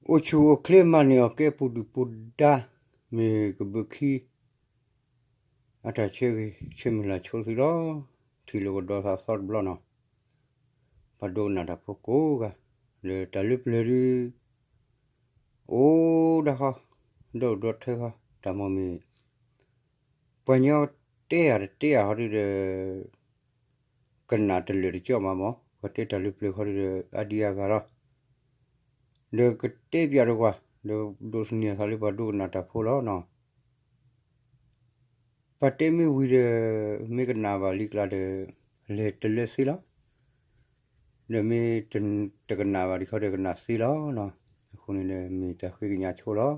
အိၣ်ဆူၣ်အိၣ်ချ့မၤန့ၢ်အီၣ်ကဲပူၤဒုၣ်ပူၤဒါ မ့ၢ်ကဘုးခံ အတၢ်ဆၢဂ့ၤဆၢမုၢ်လၢ်ဆိသုလီၤ. ထံၣ်လိာ်ကဒီးသးသီတဘျီနီၤ, ပှၤဒိကနၣ်တၢ်ဖိကိးဂၤ, လၢတၢ်လၢပျၢၤဒု အိၣ်ဒၣ်ဃီ, ဒီဒူၣ်ဒီထၢဃီ, တၢ်မ့ၢ်မ့ၢ် ပှၤညီတဲဧါတတဲဧါဟီဒုဒီး ကနၣ်တလၢာ်တကၠီၣ်မးမး, ပှၤတဲတၢ်လၢပျၢၤခီဒုဒီး အါဒံအါဂၤလီၤ. ဒီးကတဲပၠးဒီးကွၢ်, ဒီးဒိးသန့ၤအသးလၢပှၤဒိကနၣ်တၢ်ဖိလီၤနီၤ. ပှၤတဲမ့ၢ်ဝံၤဒီး မ့ၢ်ကနၣ်ဘၣ်လံကျါဒီး လဲၤတလၢသ့လီၤ. ဒီးမ့ၢ်တကနၣ်ဘၣ်ဒံးခီဒီးကနၣ်သ့လီၤနီၤ. အဃိန့ၣ်ဒီးမ့ၢ်တၢ်ဃ့ကညးဆိလီၤ.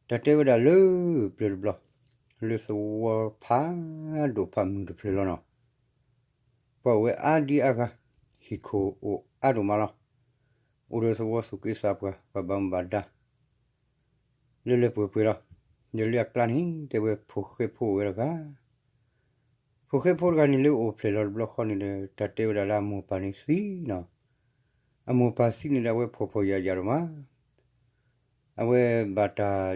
တၢ်တဲဝဲဒၣ်လၢပျၢၤတဘျီ, လၢသဝီဖးဒိၣ်ဖးမုၢ်တဖျၢၣ်လီၤနီၤ. ပှၤအိၣ်ဝဲအါဒံအါဂၤ, ဟံၣ်ခိၣ်အိၣ်အါဒိၣ်မးလီၤ. အိၣ်ဒီးသဝီသူၣ်က့သးပှၢ်, ပှၤဘၣ်မူဘၣ်ဒါ လၢလၢပှဲၤပှဲၤလီၤ. ဒီးလၢအကျါန့ၣ် တဲဝဲဖိၣ်ဃဲဖိအိၣ်ဝဲတဂၤ ဖိၣ်ဃဲဖိတဂၤန့ၣ်လၢအိၣ်ဖျဲၣ်လီၤတဘျီဃီန့ၣ်ဒီး တၢ်တဲဝဲဒၣ်လၢအမိၢ်ပၢ်န့ၣ်သံနီၤ. အမိၢ်ပၢ်သံန့ၣ်ဒီးအဝဲဖှီၣ်ဖှီၣ်ယာ်ယာ်ဒိၣ်မး, အဝဲဘၣ်တၢ်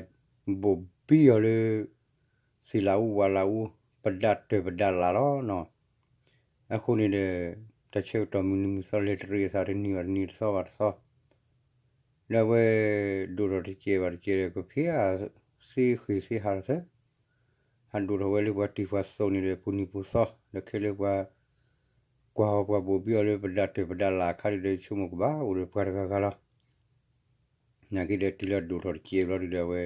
ဘိၣ်ဘံအီၤလၢ သ့ၣ်လၣ်အူဝၣ်လၣ်အူ ပဒါတၢၢ်ပဒါလၣ်လီၤနီၤ. အဃိန့ၣ်ဒီး တၢ်ဆၢကတီၢ်မုၢ်နံၤမုၢ်သီလဲၤတရံးအသးတနံၤဘၣ်တနံၤတသီဘၣ်တသီ ဒီးအဝဲဒိၣ်ထီၣ်တကဲးဘၣ်တကဲးဒီး ကဖံးအသ့ဃ့ၢ်သ့ဟးလီၤသၢ, ဟးဒိၣ်ထီၣ်ဝဲလၢပှၤတံၢ်ပှၤသိးန့ၣ်ဒီး ပူၤနံၤပူၤသီ ဒီးခဲလၢာ်ပှၤ ကွၢ်အီၤပှၤဘိၣ်ဘံအီၤလၢပဒါတၢၢ်ပဒါလၣ်အခါဒုဒီး ဆိကမိၣ်ကဘၣ်အိၣ်ဒီးပှၤတဂၤဂၤလီၤ. နာ်က့ဒီးတုၤလၢဒိၣ်ထီၣ်တကဲးဘျီဒုဒီးအဝဲ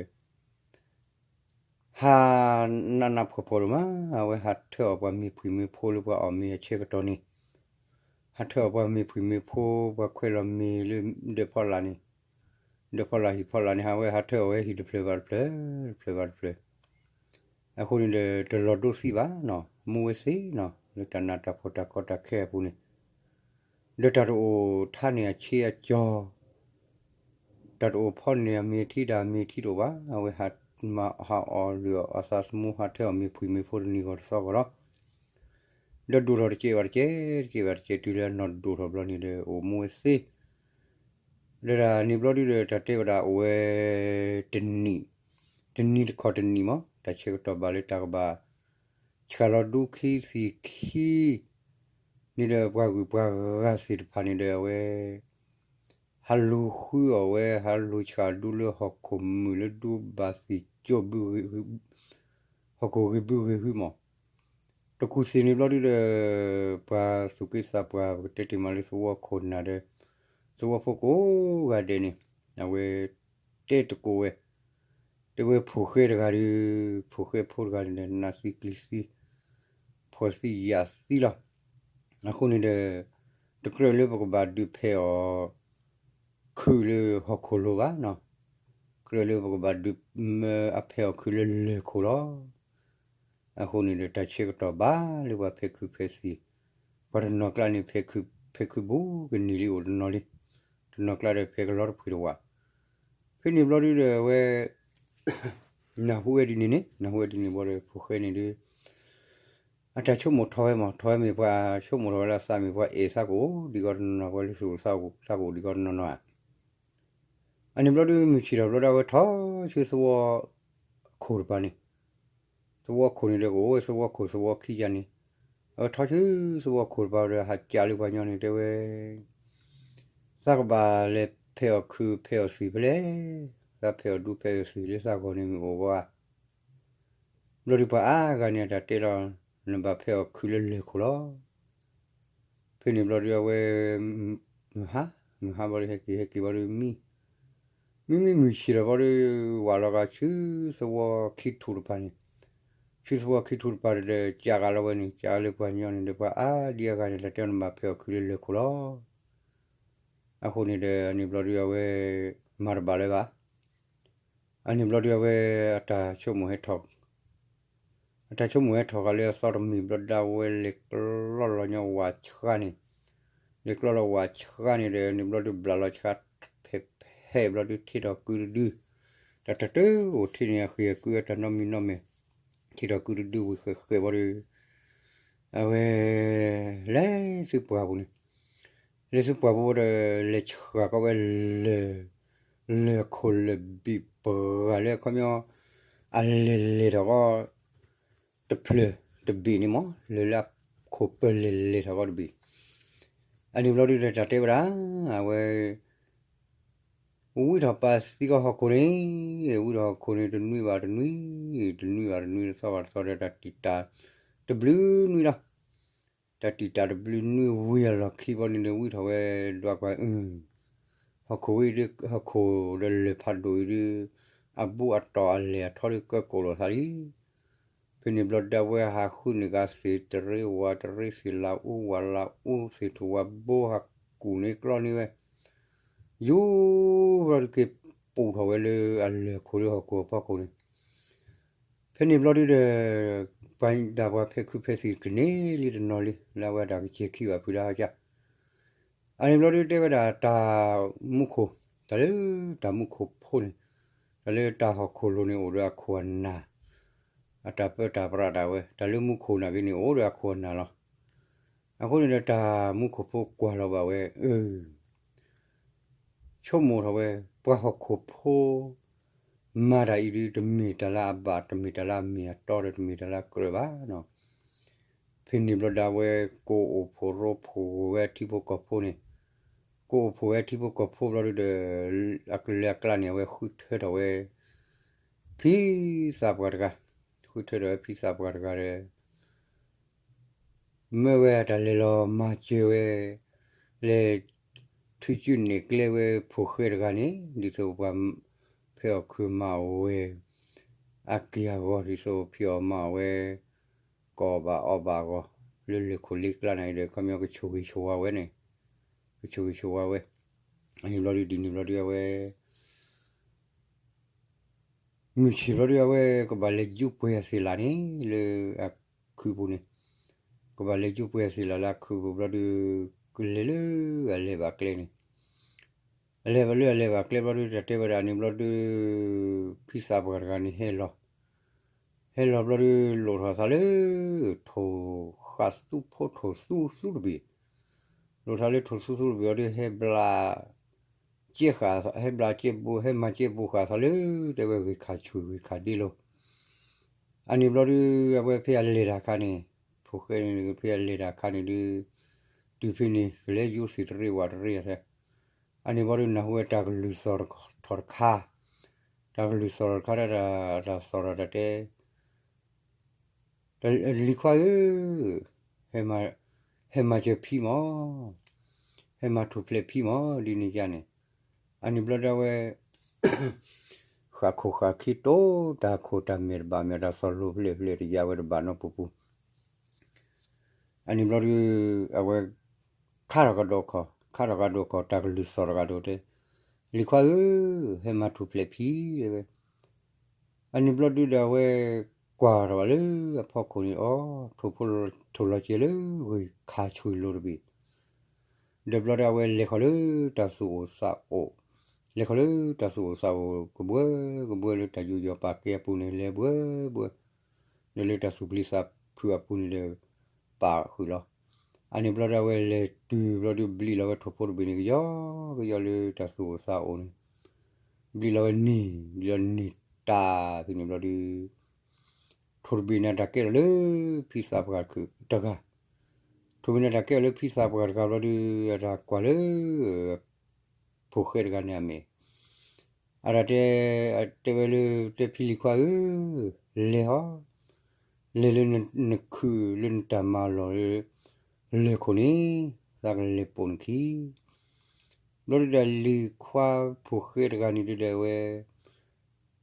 ဟးနးနးဖှီၣ်ဖှီၣ်ဒိၣ်မး, အဝဲဟးထၢအီၣ်ပှၤမ့ၢ်ဖှံမ့ၢ်ဖိလၢပှၤအီၣ်မ့ၤအဆၢကတီၢ်န့ၣ်, ဟးထၢအီၣ်ပှၤမ့ၢ်ဖှံမ့ၢ်ဖိ ပှၤခွဲးလီၤမ့ၤလၢဒၢးဖီလာ်န့ၣ်, ဒၢးဖီလာ်ဟံၣ်ဖီလာ်န့ၣ် ဟးဝဲဟးထၢအီၣ်ဝဲဟံၣ်တဖျၢၣ်ဘၣ်တဖျၢၣ်, တဖျၢၣ်ဘၣ်တဖျၢၣ်. အဃိန့ၣ်ဒီး တလီၤဒိသံဘၣ်နီၤ, မူဝဲသ့နီၤ လၢတၢ်နးတၢ်ဖှီၣ်တၢ်ကီတၢ်ခဲအပူၤန့ၣ်, ဒီးတၢ်တအိၣ်ထါန့ၢ်အဆ့အကၠီၤ တၢ်တအိၣ်ဖီန့ၢ်အမ့ၤထံဒီးအမ့ၤထံတအိၣ်ဘၣ်, အဝဲဟးမၤဟးအီၣ်လုၢ်အီၣ်အသးသမူ ဟးထၢအီၣ်မ့ၢ်ဖှံမ့ၢ်ဖိတနံၤဂီၤတသီဂီၤလီၤ. ဒီးဒိၣ်ထီၣ်တကဲးဘၣ်တကဲး, တကဲးဘၣ်တကဲး တုၤလၢအနီၢ်ဒိၣ်ထီၣ်ဘျီန့ၣ်ဒီး အိၣ်မူဝဲသ့ လၢတၢ်န့ၣ်ဘျီဒုဒီး တၢ်တဲဝဲဒၣ်အိၣ်ဝဲ တနံၣ်, တနံၤတခီတနံၣ်မး တၢ်ဆၢကတီၢ်ဘၣ်လၢတၢ်ကဘၣ် ဆှၣ်လီၤဒူခံသံၣ်ခံ န့ၣ်ဒီးပှၤဂုၤပှၤဂၤသ့ၣ်တဖၣ်န့ၣ်ဒီးအဝဲ ဟးလူၤဃုအီၣ်ဝဲ ဟးလူၤဆှၣ်ဒူလၢဟီၣ်ခိၣ်မုၢ်လၢဒူဘၣ်သ့ၣ်ကၠိဘု ဟီၣ်ခိၣ်ဂ့ၤဘုဂ့ၤဟုမး. တကူၣ်သ့ၣ်န့ၣ်ဘျီဒုဒီး ပှၤသူၣ်က့သးပှၢ် ပကတဲတ့ၢ်မးလၢသဝီခိၣ်နၢ်ဒီး သဝီဖိကိးဂၤဒဲးန့ၣ် အဝဲတဲတကိးဝဲ တဲဝဲဖိၣ်ဃဲတဂၤဒီး ဖိၣ်ဃဲဖိတဂၤန့ၣ်ဒီး နးသံကျံၤသံ ဖှီၣ်သံယာ်သံလီၤ. အဃိန့ၣ်ဒီး တကြၢးလၢပကဘၣ်ဒုးဖဲးအီၣ်ခုၣ်လၢဟီၣ်ခိၣ်လိၤဘၣ်နီၤ, ကြၢးလၢပကဘၣ်ဒုးမၢအဖဲးအီၣ်ခုၣ်လၢလၢၢ်ခိၣ်လီၤ. အဃိန့ၣ်ဒီး တၢ်ဆၢကတီၢ်ဘၣ်လၢပှၤဖဲးခုၣ်ဖဲးသံၣ်, ပှၤတနီၤကျါန့ၣ် ဖဲးခုၣ်ဖဲးခုၣ်ဘူးကန့ၢ်လံအိၣ်တနီၤလံ, တနီၤကျါဒီးဖဲးကလီတဖှံတဝး. ဖဲန့ၣ်ဘျီဒုဒီးအဝဲ နၢ်ဟူဝဲဒ်န့ၣ်န့ၣ် နၢ်ဟူဝဲဒ်န့ၣ်ဘျီဒီး ဖိၣ်ဃဲန့ၣ်ဒု အတၢ်ဆိကမိၣ်ထီၣ်ဝဲမး ထီၣ်ဝဲမ့ၢ်ပှၤဆိကမိၣ်ထီၣ်ဝဲလၢအသးမ့ၢ်ပှၤအဲၣ်သးကအိၣ်ဒံးကီးတနီၤနီၤ ပှၤလၢသူၣ်အိၣ်သးအိၣ်ဒံးကီးတနီၤနီၤဧါ. အန့ၣ်ဘျီဒု မုၢ်ဆ့ၣ်ထီၣ်ဘျီဒီး အဝဲထီၣ်ဆူသဝီခိၣ်တပၤန့ၣ်, သဝီခိၣ်န့ၣ်ဒီးကအိၣ်ဝဲသဝီခိၣ်သဝီခံယါန့ၣ်, အဝဲထီၣ်ဆူသဝီခိၣ်တပၤဒီး ဟးကးလၢပှၤညီန့ၣ် တဲဝဲ သးကဘၣ်လဲၤဖဲးအီၣ်ခုၣ်ဖဲးအီၣ်သံၣ်ဖဲလဲၣ်, သးဖဲးအီၣ်ဒူဖဲးအီၣ်သံၣ်လၢသးဂီၢ်န့ၣ်မ့ၢ်အိၣ်ဘၣ်. ဘျီဒုပှၤအါဂၤန့ၣ် အတၢ်တဲလီၤ, နဘၣ်ဖဲးအီၣ်ခုၣ်လၢလၢၢ်ခိၣ်လီၤ. ဖဲန့ၣ်ဘျီဒုအဝဲ မုၢ်ဟါ, မုၢ်ဟါဘျီဒု ဟဲက့ၤဟဲက့ၤဘျီဒု မံ မံမံမုၢ်ဆ့ၣ်ထီၣ်ဘျီဒု ဝးလီၤဂာ်ဆူသဝီခံထူၣ်တပၤန့ၣ်, ဆူသဝီခံထူၣ်တပၤဒီး ကးဂၤလီၤဝဲန့ၣ် ကးလၢပှၤညီန့ၣ်ဒီး ပှၤအါဒံအါဂၤန့ၣ် တၢ်တဲအီၤ နဘၣ်ဖဲးအီၣ်ခုၣ်လၢလၢၢ်ခိၣ်လီၤ. အဃိန့ၣ်ဒီး အန့ၣ်ဘျီဒုအဝဲ မၤတဘၣ်လၢၤဘၣ်. အန့ၣ်ဘျီဒုအဝဲ အတၢ်ဆိကမိၣ်ဟဲထီၣ် အတၢ်ဆိကမိၣ်ဟဲထီၣ်ဃာ်လၢအသီတမံၤဘျီဒု အဝဲလဲၤကျီလီၤညီဝးဆှါန့ၣ်, လဲၤကျီလီၤဝးဆှါန့ၣ်ဒီး န့ၣ်ဘျီဒု ဘျးလီၤဆှါဖဲးဖဲးဘျီဒု ထံထီၣ်ကုတဒု, တၢ်တၢ်တအိၣ်ထံန့ၣ် အဃံအကုအတၢ်နီတမံၤနီတမံၤ, ထံထီၣ်ကုတဒု ဝံၤဃဲးဃဲးဘျီဒု အဝဲ လဲၤဆူပှၢ်ပူၤန့ၣ် လၢဆူပှၢ်ပူၤဒီး လဲၤဆှၢကီးဝဲလၢၢ်, လၢၢ်ခိၣ်လၢၢ်ဘံၣ်ပှၢ်လၢအခီပညီ အလဲၤလဲၤထီၣ်ကီး တဖျၢၣ်တဘ့ၣ်န့ၣ်မး လၢၢ်လၢအခိၣ်ပၢၢ်လဲၤလဲၤထီၣ်ကီးတဘ့ၣ်. အန့ၣ်ဘျီဒုဒီးတၢ်တဲဝဲဒၣ် အဝဲ ဝံထီၣ်ပာ်သံကီးဟီၣ်ခိၣ်န့ၣ်, ဝံထီၣ်ဟီၣ်ခိၣ်န့ၣ် တနွံဘၣ်တနွံ, တနွံဘၣ်တနွံ, တသီဘၣ်တသီဒီး တၢ်တံာ်တာ်တဘျုးနွံလီၤ. တၢ်တံာ်တာ်တဘျုးနွံဝံၤအလီၢ်ခံဘျီန့ၣ်ဒီး ဝံထီၣ်ဝဲဒွးကွၢ်အု, ဟီၣ်ခိၣ်ဝဲဒု ဟီၣ်ခိၣ်ဒီးလၢၢ်ဖးဒိၣ်အံၤဒု အဘူးအတီၢ်အလဲၢ်အထီဒုကၢကိၣ်လိာ်သးလံ. ဖဲန့ၣ်ဘျီဒုအဝဲဟးဃုန့ၢ်က့ၤသ့ၣ်တရ့ဝၣ်တရ့ သ့ၣ်လၤအူဝၣ်လၤအူ သ့ၣ်ထူၣ်ဝၣ်ဘိ ဟးကူၣ်န့ၢ်ကျီန့ၢ်ဝဲ ယူၤဘျီဒုက့ၤပူၤထီၣ်ဝဲလၢအလၢၢ်ခိၣ်လၢဟီၣ်ခိၣ်အဖီခိၣ်န့ၣ်. ဖဲန့ၣ်ဘျီဒုဒီး ပှၤဒၣ်ပှၤဖဲခုဖဲသံၣ်ကန့ၢ်လံတနီၤလံ လၢအဝဲဒၣ်ကစဲၤခံဘၣ်ဖုးဒၣ်ဟါကၢ်. အန့ၣ်ဘျီဒုတဲဝဲဒၣ်တၢ်မူခိၣ်, တၢ်လၢတၢ်မူခိၣ်ဖိန့ၣ်, တၢ်လၢတၢ်ဟီၣ်ခိၣ်လိၤန့ၣ်အိၣ်ဒီးအခိၣ်အနၢ်, အတၢ်ပၢတၢ်ပြးဒၣ်ဝဲ တၢ်လၢမူခိၣ်နာ်က့န့ၣ်အိၣ်ဒီးအခိၣ်အနၢ်လီၤ. အဃိန့ၣ်ဒီးတၢ်မူခိၣ်ဖိကွၢ်လီၤဘၣ်ဝဲ အၢ ဆိကမိၣ်ထီၣ်ဝဲ ပှၤဟီၣ်ခိၣ်ဖိ မၤတၢ်အံၤဒု တမ့ၢ်တၢ်လၢအဘၣ် တမ့ၢ်တၢ်လၢအမ့ၢ်အတီဒီး တမ့ၢ်တၢ်လၢအကြၢးဘၣ်နီၤ. ဖဲန့ၣ်ဘျီဒၣ်ဝဲ ကိးအိၣ်ဖှိၣ်ရိဖှိၣ်ဝဲထံဖိကီၢ်ဖိန့ၣ်, ကိးအိၣ်ဖှိၣ်ဝဲထံဖိကီၢ်ဖိဘျီဒုဒီး အကလၢအကျါန့ၣ် အဝဲဃုထၢထီၣ်ဝဲ ဖံသးပှၢ်တဂၤ, ဃုထၢထီၣ်ဝဲဖံသးပှၢ်တဂၤဒီး မၢဝဲတၢ်လဲၤလီၤမၤစၢၤဝဲ လဲၤ ထုးစုနဲၣ်ကျဲဝဲဖိၣ်ဃဲတဂၤန့ၣ် ဒ်သိးပှၤ ဖဲအီၣ်ခုးမၤအီၣ်ဝဲ အက့ၢ်အဂီၤ ဒ်သိးဖံးအီၣ်မၤအီၣ်ဝဲ ကအီၣ်ဘၣ်အီဘၣ်အဂီၢ် လၢလၢၢ်ခိၣ်လ့ကျါန့ၣ်ဒီး ခီပညီကဆိၣ်ဂ့ၤဆိၣ်ဝါဝဲန့ၣ်, ကဆိၣ်ဂ့ၤဆိၣ်ဝါဝဲ အန့ၣ်ဘျီဒု ဒ်န့ၣ်ဘျီဒုအဝဲ မုၢ်ဆ့ၣ်ဘျီဒုအဝဲကဘၣ်လဲၤယူပှဲၤအသ့ၣ်လၣ်န့ၣ် လၢအခုးပူၤန့ၣ်, ကဘၣ်လဲၤယူပှဲၤအသ့ၣ်လၣ်လၢအခုးပူၤဘျီဒု ကလဲၤလၢအလဲၤဘၣ်ကျဲန့ၣ်, အလဲၤဘၣ်လၢအလဲၤဘၣ်ကျဲဘျီဒု တၢ်တဲဝဲဒၣ်န့ၣ်ဘျီဒု ဖံသးပှၢ်တဂၤန့ၣ်ဟဲလီၤ, ဟဲလီၤဘျီဒု လိၣ်ထီၣ်သးလၢ ထိၣ်ဃးသူဖိ ထိၣ်သူသူတဘ့ၣ်, လိၣ်ထီၣ်လၢထိၣ်သူသူတဘ့ၣ်ဘျီဒု ဟဲဘျး ကဲဃာ် ဟဲဘျးကဲဘိ ဟဲမၤကဲဘိဃာ်သးလၢ တဲဝဲဂ့ၢ်ခးဆူၣ်ဂ့ၢ်ခးဒ့လိၤ, အန့ၣ်ဘျီဒု အဝဲဖဲအလဲၤတၢ်ခါန့ၣ်, ဖိၣ်ဃဲန့ၣ် ဖဲအလဲၤတၢ်ခါန့ၣ်ဒု တုၤဖဲန့ၣ် ကလဲၤယူသ့ၣ်တရ့ဝၣ်တရ့အသး, အန့ၣ်ဘျီဒု နၢ်ဟူဝဲတၢ်ကလုၢ်သီၣ်ထီၣ်တခါ, တၢ်ကလုၢ်သီၣ်ထီၣ်တခါဒၣ် တၢ်သီၣ်ထီၣ်တၢ်တဲ လံၤခွါဧၢ, ဟဲမၤစၢၤဖံမး, ဟဲမၤထူၣ်ဖျဲးဖံမး ဒ်န့ၣ်ယါန့ၣ်, အန့ၣ်ဘျီဒၣ်ဝဲ ဃၣ်ခိၣ်ဃၣ်ခံတိၢ် တၢ်ခိၣ်တၢ်မဲာ်တဘၣ်မဲာ် တၢ်သီၣ်လိၤဖျဲးဖျဲး တယာ်ဝဲတဘၣ်နီတပူၤပူၤ အန့ၣ်ဘျီဒု အဝဲ ခါထီၣ်ကဒီးခီၣ် ခါထီၣ်ကဒီးခီၣ် တၢ်ကလုၢ်သီၣ်တဂၤဒီးတဲ, လံၤခွါဧၢ, ဟဲမၤထူၣ်ဖျဲးဖံ တဲဝဲ, အန့ၣ်ဘျီဒုဒီးအဝဲ ကွၢ်ထီၣ်ဘၣ်လၢအဖီခိၣ်န့ၣ်အီၤ ထိၣ်ဖိထိၣ်လီၤစဲၤလၢဂ့ၢ်ခးဆူၣ်လိၤတဘ့ၣ် ဒီးဘျီဒၣ်အဝဲလဲၤခီလၢတၢ်သူၣ်အိၣ်သးအိၣ်, လဲၤခီလၢတၢ်သူၣ်အိၣ်သးအိၣ် ကဘှၢကဘှၢလၢတၢ်ယူးယီၣ်ပာ်ကဲအပူၤန့ၣ် လဲၤဘှၢဘှၢ, ဒီးလၢတၢ်သူၣ်ပျံၤသးဖုးအပူၤန့ၣ်ဒီး ပာ်ဃုာ်လီၤ. အန့ၣ်ဘျီဒၣ်ဝဲလဲၤတုၤဘျီဒု ဘျံးလီၤဝဲထိၣ်ဖိတဘ့ၣ်န့ၣ် ကယီကယီလၢတၢ်သူၣ်အိၣ်သးအိၣ်န့ၣ်, ဘျံးလီၤဝဲန့ၢ် ဘျံးလီၤန့ၢ်တၢ်ဖဲန့ၣ်ဘျီဒု ထိၣ်တဘ့ၣ်န့ၣ်တၢ်ကဲထီၣ်လၢဖံသးပှၢ်တဂၤ, ထိၣ်တဘ့ၣ်န့ၣ်တၢ်ကဲထီၣ်လၢဖံသးပှၢ်တဂၤဘျီဒု အတၢ်ကွၢ်လၢ ဖိၣ်ဃဲတဂၤန့ၣ်အမဲာ်, အတၢ်တဲ တဲဝဲလၢ တဲဖံလံၤခွါဧၢ, လဲၤဟီ, လဲၤလၢနခုးလၢနတၢ်မၤလီၢ်လၢ လၢၢ်ခိၣ်န့ၣ် သးကလဲၤပိာ်နခံ ဘျီဒုဒီးလံၤခွါဖိၣ်ဃဲတဂၤန့ၣ်ဒုဒီးဝဲ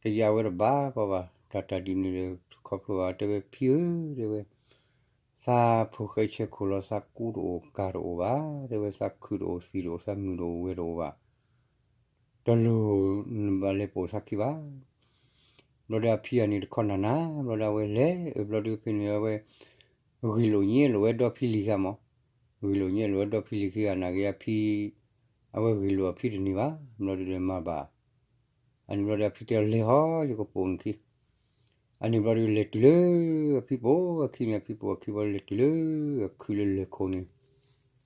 တယာ်ဝဲတဘၣ်ကီးဘၣ် တၢ်တၢ်ဒ်န့ၣ်ဒီး ခီဖျိဘၣ် တဲဝဲဖံဧၢ တဲဝဲ, သးဖိၣ်ဃဲဆဲးခိၣ်လီၤ သးကူတအိၣ်ကၤတအိၣ်ဘၣ် တဲဝဲ သးခုတအိၣ်သံတအိၣ် သးမုာ်တအိၣ်ဝဲတအိၣ်ဘၣ် တလိၣ်နဘၣ်လဲၤပိာ်သးခံဘၣ်. ဘျီဒုအဖံအန့ၣ်တခီနၤနၤ ဘျီဒုအဝဲလဲၤ အဘျီဒုဖဲန့ၣ်အဝဲ ဂ့ၢ်လိာ်ညဲလိာ်ဝဲဒီဖံလံၤခံဂၤမး, ဂ့ၢ်လိာ်ညဲလိာ်ဝဲဒီဖံလံၤခံဂၤ နာ်က့အဖံ အဝဲဂ့ၢ်လိာ်အဖံတန့ၢ်ဘၣ် ဘျီဒုဒီးမၤဘၣ်. အန့ၣ်ဘျီဒုအဖံတဲလဲၤဟီ ယကပိာ်နခံ အန့ၣ်ဘျီဒုလဲၤတုၤလၢ အဖံပိာ်အခံန့ၣ် အဖံပိာ်အခံဘျီဒုလဲၤတုၤလၢ အခုးလၢလၢၢ်ခိၣ်န့ၣ်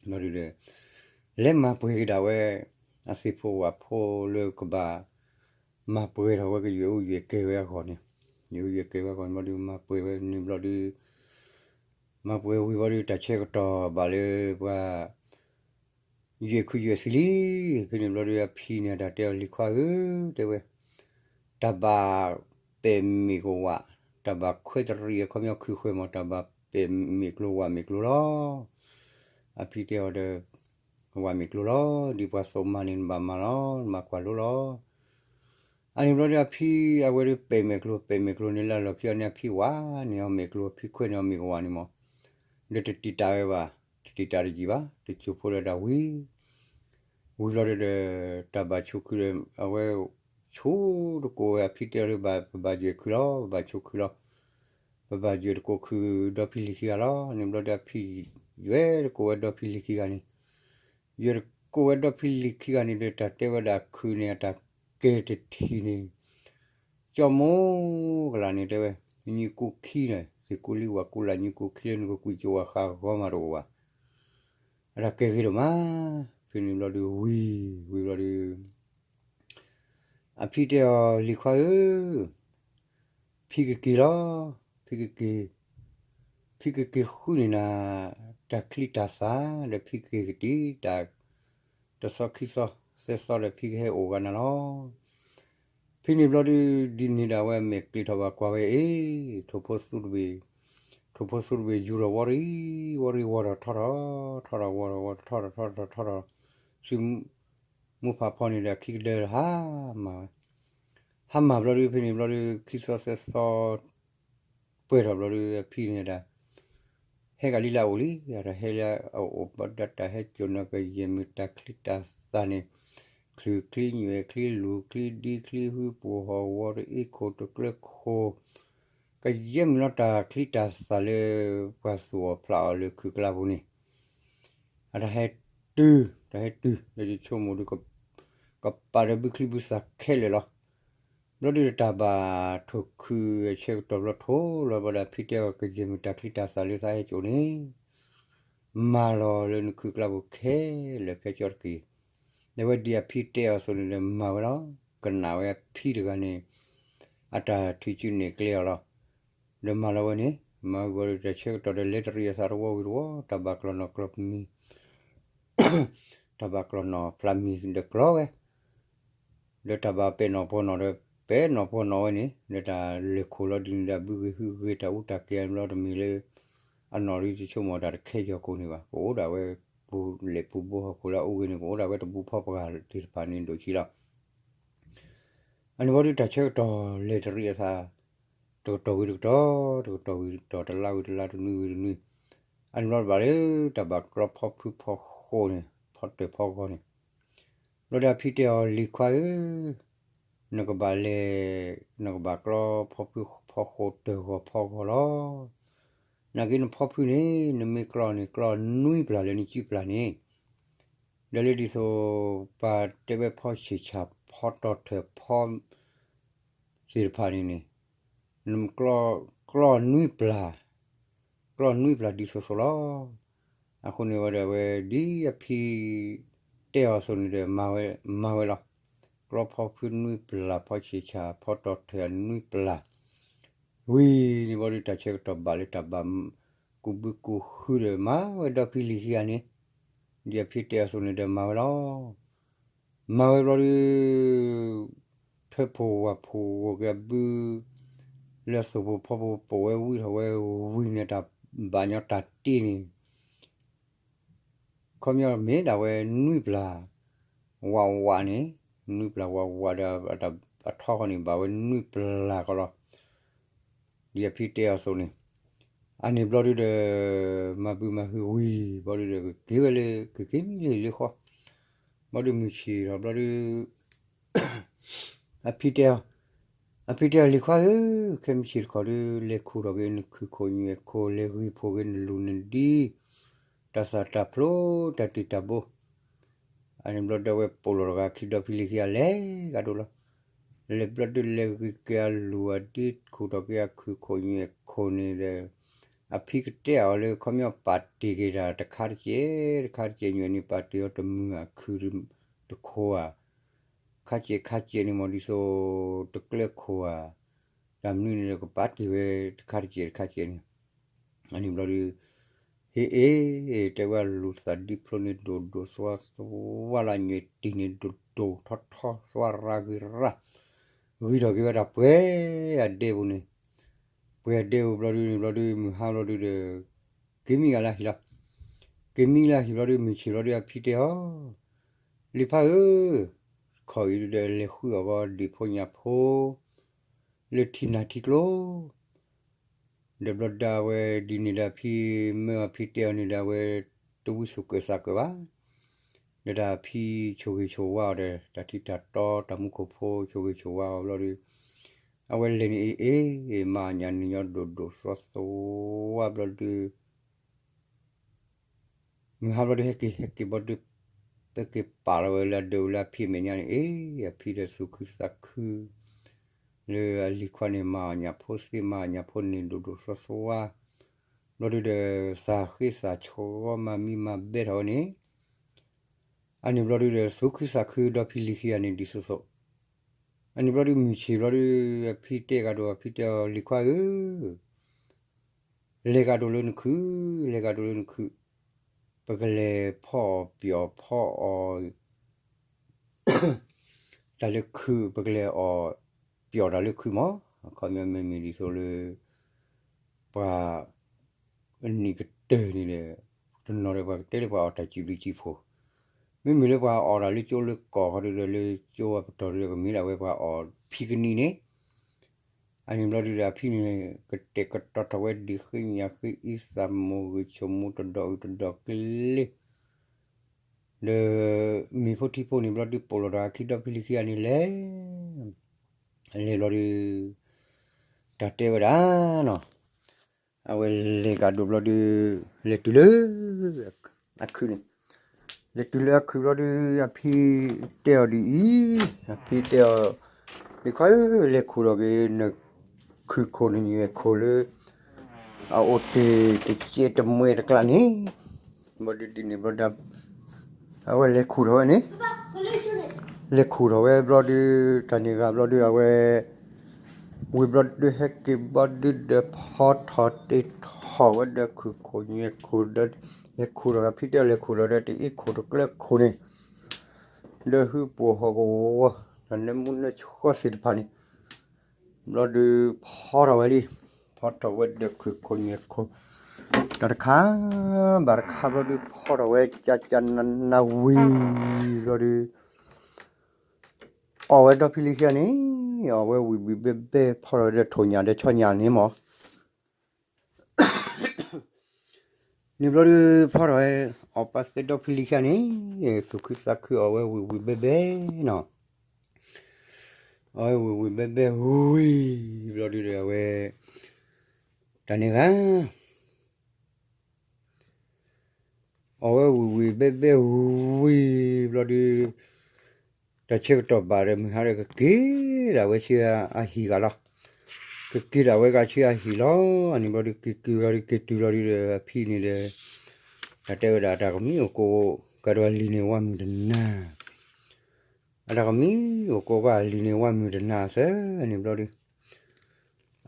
ဘျီဒုဒီး လဲၤမၤပှဲၤက့ၤဒၣ်ဝဲ အသ့ၣ်ဖိဝၣ်ဖိလၢကဘၣ် မၤပှဲၤထီၣ်ဝဲကယွဲၢ်အူယွဲၢ်ကဲဝဲအဂီၢ်န့ၣ်, ယွဲၢ်အူယွဲၢ်ကဲဝဲအဂီၢ်န့ၣ်ဘျီဒုး မၤပှဲၤဝဲန့ၣ်ဘျီဒုး မၤပှဲၤဝံၤဘျီဒုး တၢ်ဆၢကတီၢ်ဘၣ်လၢပှၤ ယွဲၢ်ခုယွဲၢ်သံလံ. ဖဲန့ၣ်ဘျီဒုး အဖံန့ၣ် တၢ်တဲအီၤ လံၤခွါဧၢ, တဲဝဲ, တၢ်ဘၣ်ပဲာ်မ့ၢ်ကဝး, တၢ်ဘၣ်ခွဲးတရံးအခီပညီခုဃဲမး, တၢ်ဘၣ်ပဲာ်မ့ၢ်ကျိဝးမ့ၢ်ကျိလီၤ. အဖံတဲအီၤဒီး ဝးမ့ၢ်ကျိလီၤ, ဒ်ပှၤသိးမၤန့ၣ် နဘၣ်မၤလီၤ, နမၤကွၢ်လိလီၤ. အန့ၣ်ဘျီဒုး အဖံအဝဲဒုးပဲာ်မ့ၢ်ကျိ ပဲာ်မ့ၢ်ကျိန့ၣ် လၢလီၢ်ခံအီၤန့ၣ် အဖံဝးန့ၢ်အီၤမ့ၢ်ကျိ အဖံခွဲးန့ၢ်အီၤမ့ၢ်ကဝးန့ၣ်မး, ဒီးတတံာ်တာ်ဝဲဘၣ်, တတံာ်တာ်တယံာ်ဘၣ်, တစိၢ်ဖိဒီးဒၣ်ဝံၤ ဝံၤဘျီဒုးဒီး တၢ်ဘၣ်ဆိးခုဒီး အဝဲဆိးတကိးဝဲ အဖံတဲအီၤဒီး ပဘၣ်ယွဲၢ်ခုလီၤ, ပဘၣ်ဆိးခုလီၤ, ပဘၣ်ယွဲၢ်တကိးခုဒီဖံလံၤခံဂၤလီၤ. န့ၣ်ဘျီဒုး အဖံယွဲၢ်တကိးဝဲဒီဖံလံၤခံဂၤန့ၣ်, ယွဲၢ်တကိးဝဲဒီဖံလံၤခံဂၤန့ၣ်ဒီး တၢ်တဲဝဲဒၣ်ခုန့ၣ် အတၢ်ကဲတထံၣ်န့ၣ် ကၠီမိၢ်ကလာ်န့ၣ်တဲဝဲ, ညံကိခံန့ၣ် သ့ၣ်ကူလံဝၣ်ကူလၢ် ညံကိခံလၢနကကွံာ်ကၠိဝဲဃာ်ဂီၤမးတအိၣ်ဘၣ်. အတၢ်ကဲဂ့ၤဒိၣ်မး, ဖဲန့ၣ်ဘျီဒုး ဝံၤဝံၤဘျီဒုး အဖံတဲအီၤ လံၤခွါဧၢ, ဖံကက့ၤလီၤ, ဖံကက့ၤ, ဖံကက့ၤဃုန့ၢ်နၤ တၢ်ချံတၢ်သၣ် ဒီးဖံကက့ၤကတံာ် တၢ်တသီခံသီသၢသီဒီး ဖံကဟဲအိၣ်ဂၤနၤလီၤ. ဖဲန့ၣ်ဘျီဒုး ဒ်န့ၣ်ဒၣ်ဝဲ အမဲာ်ကျ့ၤထီၣ်ဘၣ်ကွၢ်ဝဲအံၤ, ထိၣ်ဖိသူတဘ့ၣ်, ထိၣ်ဖိသူတဘ့ၣ် ယူၤထီၣ်ဝီရံ, ဝီရံဝီထီၣ်ထီထီၣ်, ထီထီၣ်ဝီထီၣ်ဝီထီၣ်ထီထီၣ်ထီထီၣ်ထီထီၣ်, ဆူမူဖးဖီန့ၣ်ဒီး ခံကဒၢဟးမၤဝဲ, ဟးမၤဘျီဒုး ဖဲန့ၣ်ဘျီဒုး ခံသီသၢသီ ပှဲၤထီၣ်ဘျီဒုး အဖံန့ၣ်ဒၣ် ဟဲကလံလၢအအိၣ်လံ, အတၢ်ဟဲလၢအအိၣ်ဘၣ်ဒီး တၢ်ဟဲစိာ်နီၣ်ကယဲၢ်မ့ၢ်တၢ်ချံတၢ်သၣ်န့ၣ်, ချုးချံညွဲၣ်ချံလူၤချံဒံချံဟုပိာ်ဟီၣ်ဝီတအ့ခိၣ်တကျၢခိၣ်, ကယဲၢ်မ့ၢ်လီၤတၢ်ချံတၢ်သၣ်လၢ ပှၤသူၣ်အီၣ်ဖျးအီၣ်လၢခုးကျါပူၤန့ၣ်, အတၢ်ဟဲတုၤ, တၢ်ဟဲတုၤ လၢယဆိကမိၣ်ဒီး ကပာ်ဒီးဘုချံဘုသၣ်ခဲလၢာ်လီၤ. ဘျီဒုးတၢ်ဘၣ်ထိၣ်ခုအဆၢကတီၢ်ဘျီထိၣ်လီၤဘျီဒီး အဖံတဲအီၤ ကယဲၢ်မ့ၢ်တၢ်ချံတၢ်သၣ်လၢသးဟဲစိာ်န့ၣ်, မၤလီၤလၢနခုးကျါပူၤခဲလၢာ်ခဲဆ့တက့ၢ်. ဒီးဝဲဒ်အဖံတဲအီၤအသိးန့ၣ်ဒီး မၤဝဲလီၤ. ကနၣ်ဝဲအဖံတဂၤန့ၣ် အတၢ်ထုးစုနဲၣ်ကျဲအီၤလီၤ. ဒီးမၤလီၤဝဲန့ၣ်, မၤဝံၤဘျီဒီး တၢ်ဆၢကတီၢ်ဒီး လဲၤတရံးအသးတဝီဝံၤတဝီ, တၢ်ဘၣ်ကျီၢ်နီၣ်ကျီၢ်မံၤ တၢ်ဘၣ်ကျီၢ်နီၣ်ဖျးမံၤဒီးကျီဝဲ, ဒီးတၢ်ဘၣ်ပဲာ်နီၣ်ပှီၢ်နီၣ်ဒီး ပဲာ်နီၣ်ပှီၢ်နီၣ်ဝဲန့ၣ် ဒီးတၢ်လဲၤခိၣ်လီၤဒ်န့ၣ်ဒီး ဘုဂ့ၤဟုဂ့ၤ တၢ်အူတၢ်ကဲဘျီတမံၤလၢ အနီၣ်ရံၣ်တဆိကမိၣ်တၢ်တခဲယီၤကိာ်န့ၣ်ဘၣ်. ကအိၣ်ဒၣ်ဝဲပူၤလဲၤပူၤဘိဟီၣ်ခိၣ်လၢအူဂ့ၤန့ၣ် ကအိၣ်ဒၣ်ဝဲတဘိဖီပှၤသ့ၣ်တဖၣ်န့ၣ်ဒိၣ်ဆံးလီၤ. အန့ၣ်ဘျီဒုးတၢ်ဆၢကတီၢ်လဲၤတရံးအသး တကတီၢ်ဝံၤတကတီၢ်, တကတီၢ်ဝံၤတကတီၢ်, တလါဝံၤတလါ, တနွံဝံၤတနွံ, အန့ၣ်ဘျီတဘၣ်လၢ တၢ်ဘၣ်ကျီဖီဖုဖီဃိန့ၣ်, ဖီတၢၢ်ဖီဂီၤန့ၣ်, ဘျီဒီးအဖံတဲအီၤ လံၤခွါဧၢ, နကဘၣ်လဲၤ, နကဘၣ်ကျီဖီဖုဖီဃိတၢၢ်ဂီၤဖီဂီၤလီၤ. နာ်က့နဖီဖုန့ၣ် နမ့ၢ်ကျီန့ၣ် ကျီနွံပျၢ်လၢနစုပျၢ်န့ၣ်, ဒီးလၢဒ်သိး ပှၤတဲဝဲဖီဆံၣ်ဆၣ်ဖီတီထၢၣ်ဖီ သ့ၣ်တဖၣ်န့ၣ်န့ၣ်, နကျီ, ကျီနွံပျၢ်, ကျီနွံပျၢ်ဒ်သိးသိးလီၤ. အဃိန့ၣ်ဝဲဒီးဝဲ ဒ်အဖံတဲအီၤအသိးန့ၣ်ဒီး မၤဝဲလီၤ. ကျီဖီဖုနွံပျၢ် ဖီဆံၣ်ဆၣ်ဖီတီထၢၣ်နွံပျၢ်, ဝံၤန့ၣ်ဘျီဒုး တၢ်ဆၢကတီၢ်ဘၣ်လၢတၢ်ဘၣ်ကူးဘုကူးဟုဒီး မၤဝဲဒီဖံလံၤခံဂၤန့ၣ်, ဒ်အဖံတဲအီၤအသိးန့ၣ်ဒီး မၤဝဲလီၤ. မၤဝဲဘျီဒုး ထၢဖှိၣ်ဝၣ်ဖှိၣ်ဂီၤက့ၤအဘု လၢသိၣ်ဖိဖီဖိ ပိာ်ဝဲဝံထီၣ်ဝဲဝံၤန့ၣ် တၢ်ဘၣ်ညီတၢ်တ့န့ၣ် ခီပညီမ့ၢ်ဒၣ်ဝဲနွံပျၢ်ဝးဝးန့ၣ်, နွံပျၢ်ဝးဝးဒီး အထီဃီန့ၣ် ဘၣ်ဝဲနွံပျၢ်ကီးလီၤ. ဒ်အဖံတဲအီၤအသိးန့ၣ်, အန့ၣ်ဘျီဒုးဒီး မၤဘုမၤဟုဝံၤဘျီဒုးဒီး ကက့ၤဝဲလၢ ကက့ၤမံလၢလၢဃီ, ဘျီဒုးမုၢ်ဆ့ၣ်ထီၣ်ဘျီဒုး အဖံတဲအီၤ, အဖံတဲအီၤ လံၤခွါဧၢ, ခဲမုၢ်ဆ့ၣ်တခီဒုး လဲၤခူၣ်ထီၣ်က့ၤနခုၣ်ခိၣ်နွဲၣ်ခိၣ် လဲၤဂံၢ်ဖိၣ်က့ၤနလူၢ်နဒံ တၢ်သၣ်တၢ်ဖျိတၢ်တံၢ်တၢ်ဘိ, အန့ၣ်ဘျီဒီးဝဲပိာ်လီၤတဂၤခံဒီဖံလံၤခံဂၤလဲၤကဒီးလီၤ. လဲၤဘျီဒုးလဲၤဂံၢ်က့ၤအလူၢ်အဒံ ခူၣ်ထီၣ်က့ၤအခုၣ်ခိၣ်နွဲၣ်ခိၣ်န့ၣ်ဒီး အဖံကတဲအီၤလၢ ခီပညီပာ်တ့ၢ်က့ၤတၢ်တခါတကဲး တခါတကဲးညီန့ၣ် ပာ်တ့ၢ်အီၤတမုာ် အခုၣ်တခိၣ်ဧါ, ခါကဲးခါကဲးန့ၣ် မ့ၢ်ဒ်သိးတကျၢခိၣ်ဧါ, တၢ်မနုၤန့ၣ်ဒီး ကပာ်တ့ၢ်ဝဲတခါတကဲးတခါတကဲးန့ၣ် အန့ၣ်ဘျီဒုး ဟ့ၣ်အ့ၣ် တဲဝဲအလူၤသးဒ်ဖျိန့ၣ် ဒိၣ်ဒိၣ်သွါသွါလၢ ညွဲၣ်တံၢ်န့ၣ် ဒိၣ်ဒိၣ်ထီထီသွါရၤဂ့ၤရၤ, ဂံၤထီၣ်က့ၤဝဲဒၣ်ပှဲၤအဒဲပူၤန့ၣ်, ပှဲၤအဒဲပူၤဘျီဒုးန့ၣ်ဘျီဒုး မုၢ်ဟါဘျီဒုးဒီး က့ၤမံဂၤလၢဟံၣ်လီၤ. က့ၤမံလၢဟံၣ်ဘျီဒုး မုၢ်ဆ့ၣ်ဘျီဒုး အဖံတဲအီၤ, လံၤဖါဧၢ, ခီၣ်အံၤဒုးဒီး လဲၤဃုအီၣ်ကီးဒံၣ်ဖိညၣ်ဖိ လၢထံနၢ်ထံကျိ ဒီးဘျီဒုးအဝဲဒ်န့ၣ်ဒီး အဖံမၢအဖံတဲအီၤန့ၣ်ဒီး အဝဲတဝံစိာ်ကၢၣ်သးကၢၣ်ဘၣ်. ဒီးတၢ်ဖံဆိၣ်ဂ့ၤဆိၣ်ဝါအီၤဒီး တၢ်ထံတၢ်တီတၢ်မူခိၣ်ဖိ ဆိၣ်ဂ့ၤဆိၣ်ဝါအီၤဘျီဒုး အဝဲလဲၤန့ၣ်အ့ၣ်အ့ၣ် မၤအီၣ်ညၣ်နုာ်ညီဒိၣ်ဒိၣ်သွါသွါဘျီဒုး မုၢ်ဟါဘျီဒုး ဟဲက့ၤဟဲက့ၤဘျီဒုး ပက့ၤပာ်လီၤဝဲလၢအဒၢးလၢအဖံအမဲာ်ညါန့ၣ် အ့ၣ် အဖံဒီးသူၣ်ခုသးခု လၢအလံၤခွါန့ၣ် မၤအီၣ်ညၣ်ဖိသ့ မၤအီၣ်ညၣ်ဖိန့ၣ် ဒိၣ်ဒိၣ်သွါသွါ ဘျီဒုးဒီး သးဃ့သးဆှီမၤမံမၤဘဲထီၣ်ဝဲန့ၣ် အန့ၣ်ဘျီဒုးဒီး သူၣ်ခုသးခုဒီဖံလံၤခံဂၤန့ၣ် ဒ်သိးသိး အန့ၣ်ဘျီဒုး မုၢ်ဆ့ၣ်ဘျီဒုး အဖံတဲကဒီး အဖံတဲအီၤ လံၤခွါဧၢ လဲၤကဒီးလၢနခုၣ်, လဲၤကဒီးလၢနခုၣ်, ပကလဲၤဖီအီၣ်ပျီၣ်ဖီအီၣ် တၢ်လၢခုၣ် ပကလဲၤအီၣ်ပျီၣ်တၢ်လၢခုၣ်မး, အခီပညီမ့မ့ၢ်ဒ်သိးလၢ ပှၤ နံၣ်ကတၢၢ်န့ၣ်ဒီး တနီၤဒီးပှၤကတဲလၢပှၤအီၣ်တၢ်စံးဘျုးစံးဖှိၣ်, မ့မ့ၢ်လၢပှၤအီၣ်တၢ်လၢကၠိလၢကီၢ်ခီဒုးဒီး လၢကၠိအပတီၢ်ဒုးဒီး ကမ့ၢ်ဒၣ်ဝဲပှၤအီၣ်ဖံကနံၣ်န့ၣ်, အန့ၣ်ဘျီဒုးဒီး အဖံန့ၣ် ကတဲာ်ကတီၤထီၣ်ဝဲဒံးဃ့ညၣ်ဃ့အံသၣ်မိၢ်ဂ့ၤဆိမိၢ်တဒီးအုးတဒီးကလ့ ဒီး မ့ၤဖိထံဖိန့ၣ်ဘျီဒုး ပိာ်လီၤဒီးအခံဒီဖံလံၤခံဂၤန့ၣ်လဲၤ လဲၤဘျီဒုး တၢ်တဲဝဲဒၣ်နီၤ, အဝဲလဲၤကဒီးဘျီဒုး လဲၤတုၤလၢ အခုၣ်န့ၣ်, လဲၤတုၤလၢအခုၣ်ဘျီဒုး အဖံတဲအီၤဒ်အံၤ, အဖံတဲအီၤ လံၤခွါဧၢ လဲၤခူၣ်ထီၣ်က့ၤ နခုၣ်ခိၣ်နညွဲၣ်ခိၣ်လၢ အအိၣ်တ့ၢ်တကဲတမှဲတကျါန့ၣ်, ဘျီဒုးဒ်န့ၣ်ဘျီဒုး အဝဲလဲၤခူၣ်ထီၣ်ဝဲန့ၣ်, လဲၤခူၣ်ထီၣ်ဝဲဘျီဒုး တၢ်န့ၣ်ဂ့ၤဘျီဒုး အဝဲ ဝံၤဘျီဒုး ဟဲက့ၤဘျီဒုးဒီး ဖီထီၣ်တ့ထီၣ်ဝဲဒီး ခုၣ်ခိၣ်ညွဲၣ်ခိၣ်ဒီး လဲၤခူၣ်ထီၣ် အဖံတဲအီၤ လဲၤခူၣ်ထီၣ်ဒီး တအ့ခိၣ်တကျၢခိၣ်န့ၣ် ဒီးဟုပိာ်ဟီၣ်ကဝီၤ တၢ်နၢမူနၢဆှီသ့ၣ်တဖၣ်န့ၣ် ဘျီဒုးဖီထီၣ်ဝဲလံ, ဖီထီၣ်ဝဲဒီးခုၣ်ခိၣ်ညွဲၣ်ခိၣ် တၢ်တခါဘၣ်တခါဘျီဒုး ဖီထီၣ်ဝဲကကနနဝံၤဘျီဒုး အီၣ်ဝဲဒီဖံလံၤခံဂၤန့ၣ်, အီၣ်ဝဲဝံၤဝံၤဘဲဘဲ ဖီထီၣ်ဝဲဒီးထိၣ်ညၣ်ဒီးဆီညၣ်န့ၣ်မး န့ၣ်ဘျီဒုး ဖီထီၣ်ဝဲ အီၣ်ပာ်သ့ဒီဖံလံၤခံဂၤန့ၣ်, သူၣ်ခုသးခုအီၣ်ဝဲဝံၤဝံၤဘဲဘဲနီၤ, အီၣ်ဝဲဝံၤဝံၤဘဲဘဲဝံၤဘျီဒုးဒီး အဝဲ တၢ်န့ၣ်ဂ့ၤ အီၣ်ဝဲဝံၤဝံၤဘဲဘဲဝံၤဘျီဒုး တၢ်ဆၢကတီၢ်ဘၣ်ဒီး မုၢ်ဟါဒီးကက့ၤဒၣ်ဝဲဆူအဟံၣ်ဂၤလီၤ, ကက့ၤဒၣ်ဝဲဂၤဆူအဟံၣ်လီၤ, အန့ၣ်ဘျီဒုး က့ၤက့ၤဘျီဒုး က့ၤတုၤဘျီဒုးဒီး အဖံန့ၣ်ဒီး တၢ်တဲဝဲဒၣ် တၢ်ကမံအိၣ်ကိး ကဒီးအလံၤန့ၣ်ဝါမုၢ်တနၤ အတၢ်ကမံအိၣ်ကိးဘၣ်အလံၤန့ၣ်ဝါမုၢ်တနၤသၢန့ၣ်ဘျီဒုး,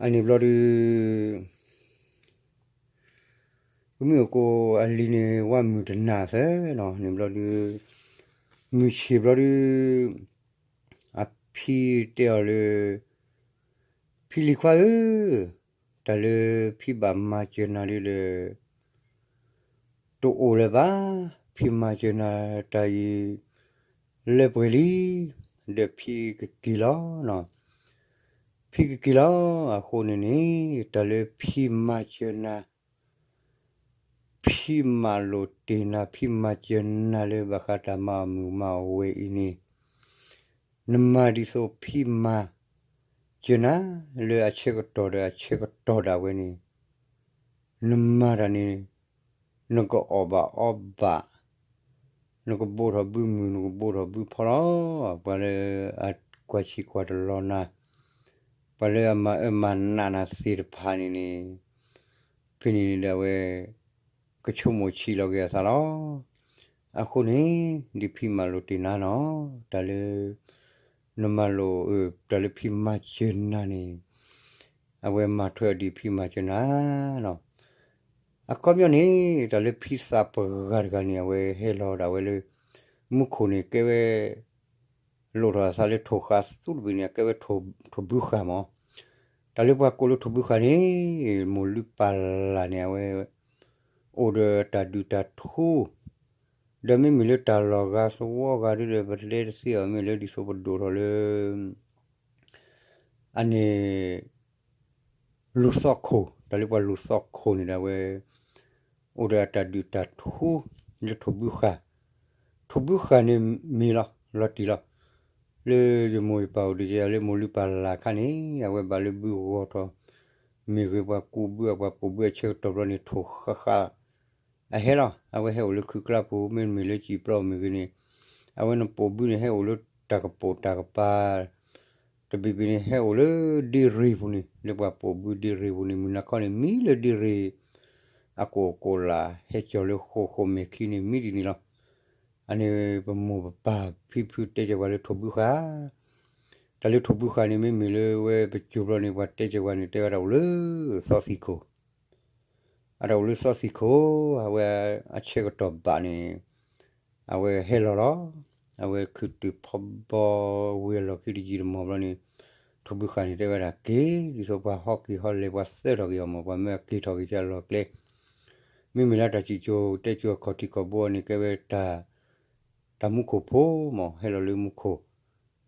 အန့ၣ်ဘျီဒုး ကမံအိၣ်ကိးအလံၤန့ၣ်ဝါမုၢ်တနၤသၢနီၤ, န့ၣ်ဘျီဒုး မုၢ်ဆ့ၣ်ဘျီဒုး အဖံတဲအီၤလၢ ဖံလံၤခွါဧၢ, တၢ်လၢဖံဘၣ်မၤစၢၤနၤဒုးဒီး တအိၣ်လၢၤဘၣ်, ဖံမၤစၢၤနၤတၢ်အံၤ လၢပှဲၤလံ, ဒီးဖံကက့ၤလီၤနီၤ, ဖံကက့ၤလီၤ, အဃိန့ၣ်န့ၣ် တၢ်လၢဖံမၤစၢၤနၤ ဖံမၤလိာ်တ့ၢ်နၤ ဖံမၤစၢၤနၤလၢဘၣ်ဃးတၢ်မၤအမုာ်မၤအဝဲအံၤန့ၣ်, နမၤဒ်သိးဖံမၤစၢၤနၤလၢအဆၢကတီၢ်ဒီးအဆၢကတီၢ်ဒၣ်ဝဲန့ၣ်, နမၤတၢ်န့ၣ် နကအီၣ်ဘၣ်အီဘၣ်, နကဘိးထီၣ်ဘုမုၢ် နကဘိးထီၣ်ဘုဖီလီၤ, ပှၤလၢအကွၢ်ဆံးကွၢ်တလီၤနၤ, ပှၤလၢအမၤအၢမၤနးနၤသ့ၣ်တဖၣ်န့ၣ်န့ၣ် ဖဲန့ၣ်န့ၣ်ဒီးအဝဲ ကဆိကမိၣ်ဆံးလီၤက့ၤအသးလီၤ. အဃိန့ၣ် ဒ်ဖံမၤလိာ်တ့ၢ်နၤနီၤ, တၢ်လၢ နမၤလိာ် တၢ်လၢဖံမၤစၢၤနၤန့ၣ် အဝဲမၤထွဲအီၤဒ်ဖံမၤစၢၤနၤနီၤ. အခီပညီန့ၣ် တၢ်လၢဖံသးပှၢ်တဂၤန့ၣ် အဝဲဟဲလီၤဒၣ်ဝဲလၢ မူခိၣ်န့ၣ် ကဲဝဲ လိၣ်ထီၣ်အသးလၢထိၣ်ဃာ်သူတဘ့ၣ်န့ၣ် အကဲဝဲထိၣ်ဘုဃာ်မး. တၢ်လၢပှၤကိးလၢထိၣ်ဘုဃာ်န့ၣ် မိၢ်လုၢ်ပၢ်လၢ်န့ၣ် အဝဲ အိၣ်ဒီးတၢ်ဒုၣ်တၢ်ထူ ဒီးမ့မ့ၢ်လၢတၢ်လီၢ်ဂၤသဝီဂၤဒ်ဒီး ပတဲတသ့အီၤ မ့ၢ်လၢဒ်သိးပဒိၣ်ထီၣ်လၢ အန့ၣ် လူၤသီခိၣ်, တၢ်လၢပှၤလူၤသီခိၣ်န့ၣ်ဒီးအဝဲ အိၣ်ဒီးအတၢ်ဒုၣ်တၢ်ထူ လၢထိၣ်ဘုဃာ်, ထိၣ်ဘုဃာ်န့ၣ်မ့ၢ်လီၤ လီၤတံၢ်လီၤ. လၢယမိၢ်ယပၢ်အိၣ်ဒံးယၤလၢမိၢ်လုၢ်ပၢ်လၢ်ခါန့ၣ် အဝဲဘၣ်လၢဘုဂီၤထီၣ် မ့ၢ်ဂ့ၤပှၤကူးဘုအပှၤပိာ်ဘုအဆၢကတီၢ်ဘျီန့ၣ် ထိၣ်ဃာ်ဃာ် အဟဲလီၤ. အဝဲဟဲအိၣ်လၢခုးကျါပူၤ မ့တမ့ၢ်လၢစံာ်ပျီမ့ၢ်ဂ့ၤန့ၣ် အဝဲနပိာ်ဘုန့ၣ် ဟဲအိၣ်လၢတၢ်ကပိာ်တၢ်ကပၤ တဘ့ၣ်ဘ့ၣ်န့ၣ် ဟဲအိၣ်လၢဒ့ရ့ၣ်ပူၤန့ၣ် လၢပှၤပိာ်ဘုဒ့ရ့ၣ်ပူၤန့ၣ် မုၢ်နၤခီန့ၣ် မံလၢဒ့ရ့ၣ် အကိၣ်ကိၣ်လၢ် ဟဲကၠီၣ်လၢဃိာ်ဃိာ်မဲာ်ခံန့ၣ် မံဒ်န့ၣ်လီၤ. အန့ၣ်ပမိၢ်ပပၢ်ဖံဖုတဲကၢၤပှၤလၢထိၣ်ဘုဃာ်, တၢ်လၢထိၣ်ဘုဃာ်န့ၣ် မ့မ့ၢ်လၢဝဲပစိၤဘျီန့ၣ် ပှၤတဲကၢၤပှၤန့ၣ် တဲဝဲဒၣ်အိၣ်လၢသီသံၣ်ခိၣ် အတၢ်အိၣ်လၢသီသံၣ်ခိၣ် အဝဲအဆၢကတီၢ်ဘၣ်န့ၣ် အဝဲဟဲလီၤလီၤ. အဝဲခုးတုၤဖီဘီဝံၤအလီၢ်ခံတယံာ်တမီၢ်ဘျီန့ၣ် ထိၣ်ဘုဃာ်န့ၣ် တဲဝဲဒၣ်က့ၤ ဒ်သိးပှၤဟီက့ၤဟီလဲၤပှၤသၢထီၣ်က့ၤအီၤမး ပှၤမၢအက့ၤထီၣ်က့ၤကလီၢ်ကျဲ မ့မ့ၢ်လၢတၢ်စံၣ်စိၤတဲစိၤအခီၣ်ထံးခီၣ်ဘိန့ၣ် ကဲဝဲတၢ် တၢ်မူခိၣ်ဖိမး ဟဲလီၤလၢမူခိၣ်,